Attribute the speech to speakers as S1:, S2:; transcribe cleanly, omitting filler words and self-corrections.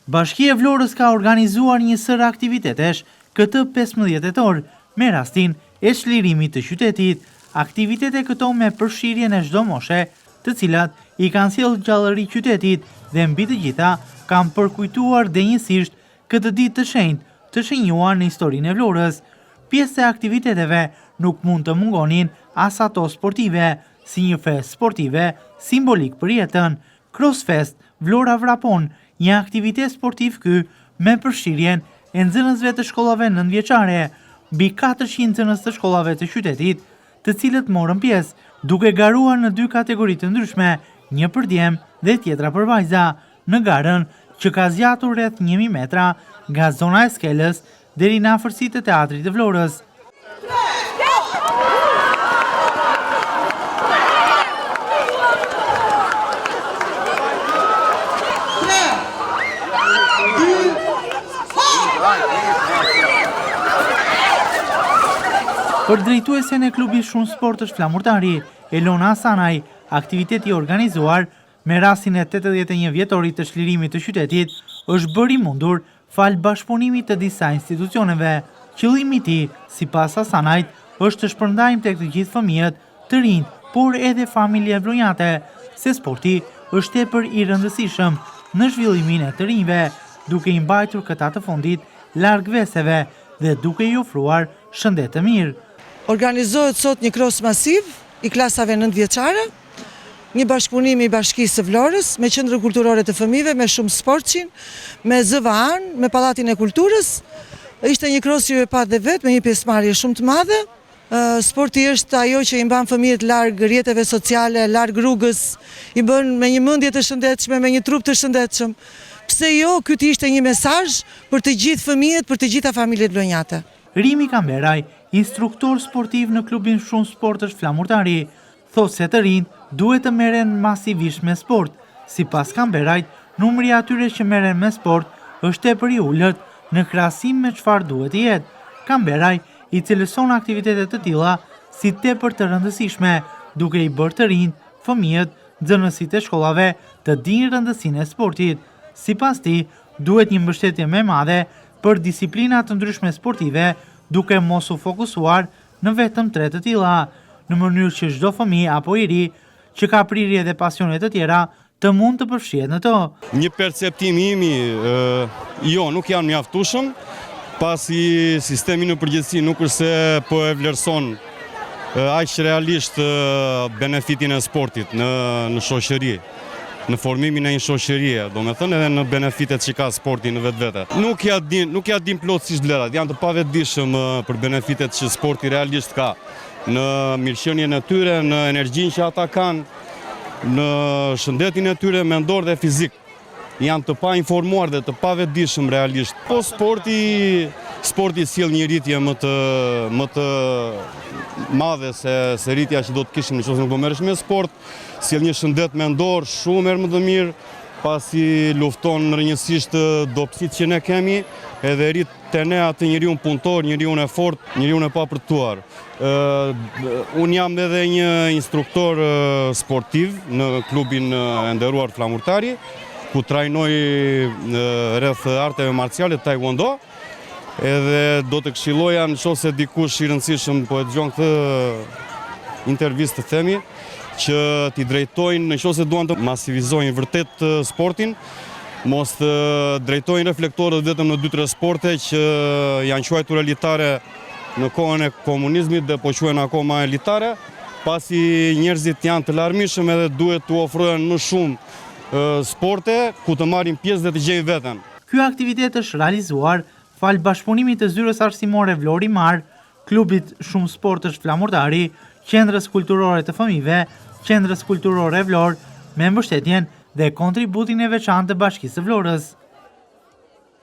S1: Bashkia e Vlorës ka organizuar një sërë aktivitetesh këtë 15 tetor me rastin e çlirimit të qytetit. Aktivitete këto me përfshirjen e çdo moshe, të cilat i kanë sjellë gjallëri qytetit dhe mbi të gjitha kanë përkujtuar denjësisht këtë ditë të shenjtë të shënjuar në historinë e Vlorës. Pjesë e aktiviteteve nuk mund të mungonin as ato sportive, si një festë sportive simbolikë për jetën. Crossfest Vlora Vrapon, një aktivitet sportiv ky me përfshirjen e nxënësve të shkollave nëntëvjeçare, mbi 400 nxënës të shkollave të qytetit, të cilët morën pjesë, duke garuar në dy kategori të ndryshme, një për djem dhe tjetra për vajza, në garën që ka zgjatur rreth 1000 metra nga zona e Skelës deri në afërsi të Teatrit të Vlorës. Për drejtuesen e klubit shumësportësh Flamurtari, Elona Hasanaj, aktiviteti i organizuar me rastin e 81 vjetorit të çlirimit të qytetit është bërë i mundur falë bashkëpunimit të disa institucioneve. Qëllimi i tij, sipas Hasanajt, është të shpërndajmë tek të gjithë fëmijët, të rinjtë, por edhe familjet vlonjate, se sporti është tepër i rëndësishëm në zhvillimin e të rinjve, duke i mbajtur këta të fundit larg veseve dhe duke i ofruar shëndet të mirë.
S2: Organizohet sot një kros masiv i klasave nëntëvjeçare, Një bashkëpunim i Bashkisë së Vlorës me Qendrën Kulturore të Fëmijëve, me Shumësportshin, me ZVA-n, me Pallatin e Kulturës. Ishte një kros që ju e patë dhe vetë me një pjesëmarrje shumë të madhe. Sporti është ajo që i mban fëmijët larg rrjeteve sociale, larg rrugës, i bën me një mendje të shëndetshme, me një trup të shëndetshëm. Pse jo, ky të ishte një mesazh për të gjithë fëmijët, për të gjitha familjet vlonjate.
S1: Rimi Kamberaj, instruktor sportiv në klubin shumësportësh Flamurtari, thotë se të rinjtë duhet të merren masivisht me sport. Sipas Kamberajt, numri i atyre që merren me sport është tepër i ulët në krahasim me çfarë duhet të jetë. Kamberaj i cilëson aktivitete të tilla si tepër të rëndësishme, duke i bërë të rinjtë, fëmijët, nxënësit e shkollave të dinë rëndësinë e sportit. Sipas tij, duhet një mbështetje më e madhe për disiplina të ndryshme sportive, duke mos u fokusuar në vetëm tre të tilla, në mënyrë që çdo fëmijë apo i ri që ka prirje dhe pasione të tjera të mund të përfshihet në
S3: to. Një perceptim imi, jo, nuk janë mjaftueshëm, pasi sistemi në përgjithësi nuk është se po e vlerëson aq realisht benefitin e sportit në në shoqëri. në formimin e një shoqërie, domethënë edhe në benefitet që ka sporti në vetvete. Nuk ja din, nuk ja din plotësisht vlerat, janë të pavetëdijshëm për benefitet që sporti realisht ka në mirëqenien e tyre, në energjinë që ata kanë, në shëndetin e tyre mendor dhe fizik. Janë të painformuar dhe të pavetëdijshëm realisht. Po sporti, sporti sjell një rritje më të më të madhe se se rritja që do të kishim në qoftë se nuk do merreshim me sport. Sjell një shëndet mendor shumë herë më të mirë, pasi lufton rrënjësisht dobësitë që ne kemi, edhe rrit te ne atë njeriun punëtor, njeriun e fortë, njeriun e papërtuar. Unë jam edhe një instruktor sportiv në klubin e nderuar Flamurtari, ku trajnoj rreth arteve marciale, taekwondo, Edhe do të këshilloja në qoftë se dikush i rëndësishëm po e dëgjon këtë intervistë të themi, që t'i drejtojnë në qoftë se duan të masivizojnë vërtet sportin, mos të drejtojnë reflektorët vetëm në 2-3 sporte që janë quajtur elitare në kohën e komunizmit dhe po quhen akoma elitare, pasi njerëzit janë të larmishëm edhe duhet t'u ofrohen më shumë sporte ku të marrin pjesë dhe të gjejnë veten.
S1: Ky aktivitet është realizuar falë bashkëpunimit të Zyrës Arsimore Vlorë Himarë, Klubit Shumësportësh Flamurtari, Qendrës Kulturore të Fëmijëve, Qendrës Kulturore Vlorë, me mbështetjen dhe kontributin e veçantë të Bashkisë së Vlorës.